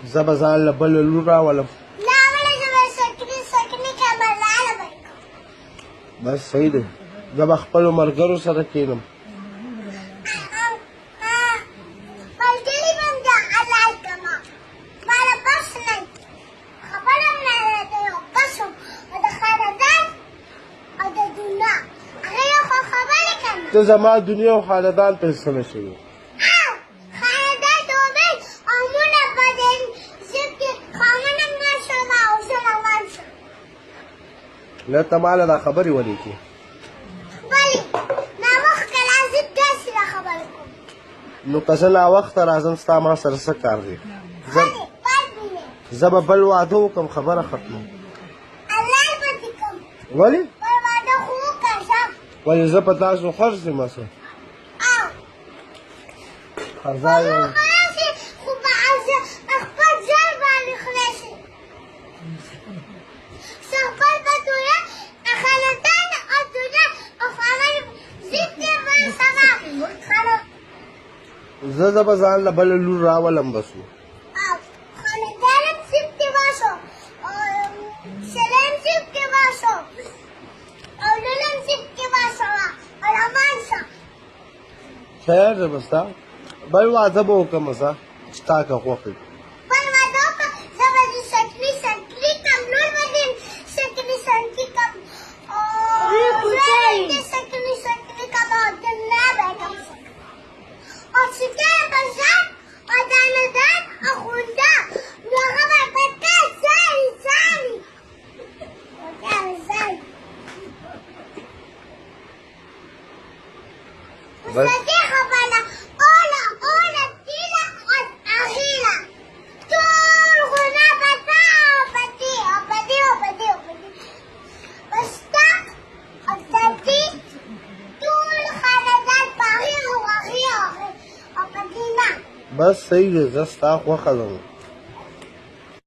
زه به ځان له بله لور راولم. بس صحیح دی، زه به خپلو ملګرو سره کښېنم. ته زما دنیا او خاندان ته څه نه شوې. نه، ته ماله دا خبرې ولې کې؟ نو که زه ناوخته راځم، ستا ما سره څه کار دی؟ زه به بل واده وکړم، خبره ختمه. ولې ولې زه په تاسو خرڅ یم؟ څه خرځای یم؟ زه به ځان له بله لور راولم، بس. نو خیر دی، بس تا بل واده به وکړم، ځه چې تا که خوښ وي. بس. بس صحیح دی، زه ستا خوښه ده.